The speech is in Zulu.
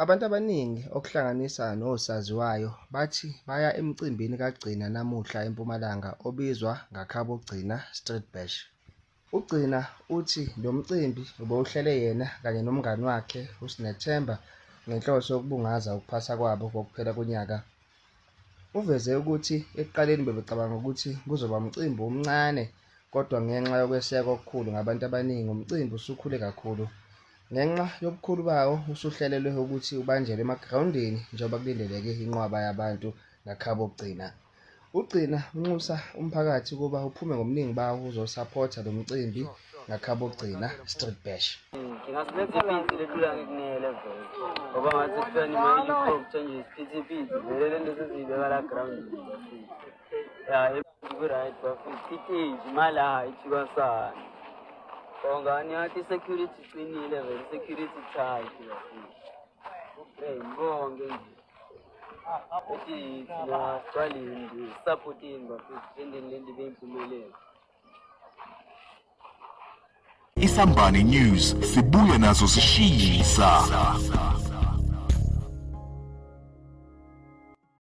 Abantu abaningi okuhlanganisa nosaziwayo bathi baya emcimbini kaGcina namuhla eMpumalanga obizwa ngaKhabo Gcina Street Bash. UGcina uthi lo mcimbi ubewuhlele yena kanye nomngani wakhe uSnethemba ngenhloso yokubungaza ukuphasa kwabo kokuphela konyaka. Uveze ukuthi ekuqaleni bebecabanga ukuthi kuzoba umcimbi omncane kodwa ngenxa yokwesekwa okukhulu ngabantu abaningi umcimbi usukhule kakhulu. Ngenxa yobukhulu bawo usuhlelelwe ukuthi ubanjelwe emagrawundini njengoba kulindeleke inqwaba yabantu ngakhabo Gcina. UGcina unxusa umphakathi ukuba uphume ngobuningi bawo uzosaphotha lo mcimbi ngakhabo Gcina Street Bash. Ngingasiphithiphithi lehlula ngikunele vele ngoba ngathi kufika nema-helicopter nje isiphithiphithi vele le nto sesiyibeka la ground ya ku-right bafethu iteji mala ithikasana bongani yathi i-security iqinile vele i-security tight bafethu u-brain bonke nje ethi thina sigcwaleni nje sisapoteni bafethu sendeni le nto ibe yimpumelelo. Isambane News sibuya nazo sishisa.